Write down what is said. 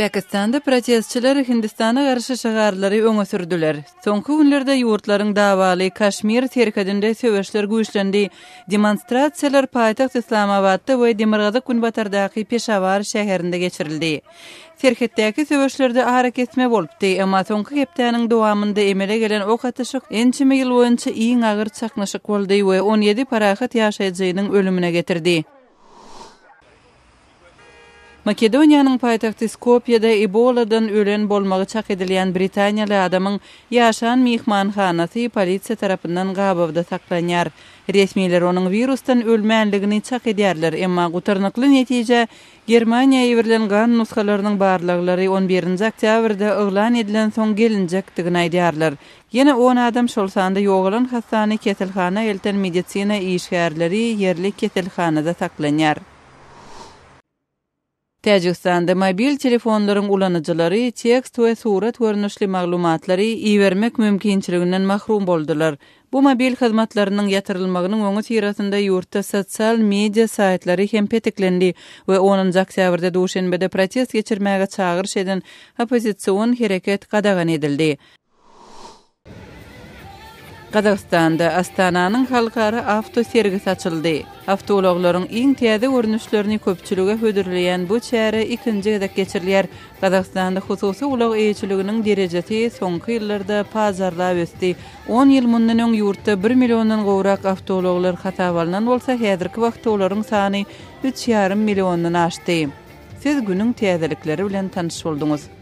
Pakistanda protestçiler Hindistana garşy şygarlary öňe sürdüler. Soňky günlerde ýurtlaryň dawaly Kaşmir serhedinde söweşler güýçlendi. Demonstrasiýalar paýtagt Yslamabatda we demirgazyk-günbatardaky Peşawar şäherinde geçirildi. Serhetdäki söweşlerde arakesme bolupdy, emma soňky hepdäniň dowamynda emele gelen ok atyşyk ençeme ýyl boýunça iň agyr çaknyşyk boldy we 17 parahat ýaşaýjynyň ölümine getirdi. Makedoniýanyň paýtagty Skopýede Eboladan ölen bolmagy çak edilýän britaniýaly adamyň ýaşan myhmanhanasy polisiýa tarapyndan gabawda saklanýar. Resmiler onuň wirusdan ölmänligini çak edýärler, emma gutarnykly netije Germaniýa iberilen gan nusgalarynyň barlaglary on birinji oktýabrda yglan edilensoň gelinjekdigini aýdýarlar. Ýene on adam, şol sanda ýogalan hassany keselhana elten medisina işgärleri ýerli keselhanada saklanýar. Täjigistanda mobil telefonlaryň ulanyjylary tekst we surat görnüşli maglumatlary ibermek mümkinçiliginden mahrum boldular. Bu mobil hyzmatlarynyň ýatyrylmagynyň öňüsyrasynda ýurtda sosial media saýtlary hem petiklendi we onunjy oktýabrda Duşenbede protest geçirmäge çagyryş eden oppozision hereket gadagan edildi. Gazagystanda Astananyň halkara awto sergisi açyldy. Awtoulaglaryň iň täze görnüşlerini köpçülige hödürleýän bu çäre ikinji gezek geçirilýär. Gazagystanda hususy ulag eýeçiliginiň derejesi soňky ýyllarda pajarlap ösdi. On ýyl mundan öň ýurtda bir milliondan gowrak awtoulaglar hasaba alnan bolsa, häzirki wagtda olaryň sany üç ýarym milliondan aşdy. Siz günüň täzelikleri bilen tanyş bolduňyz.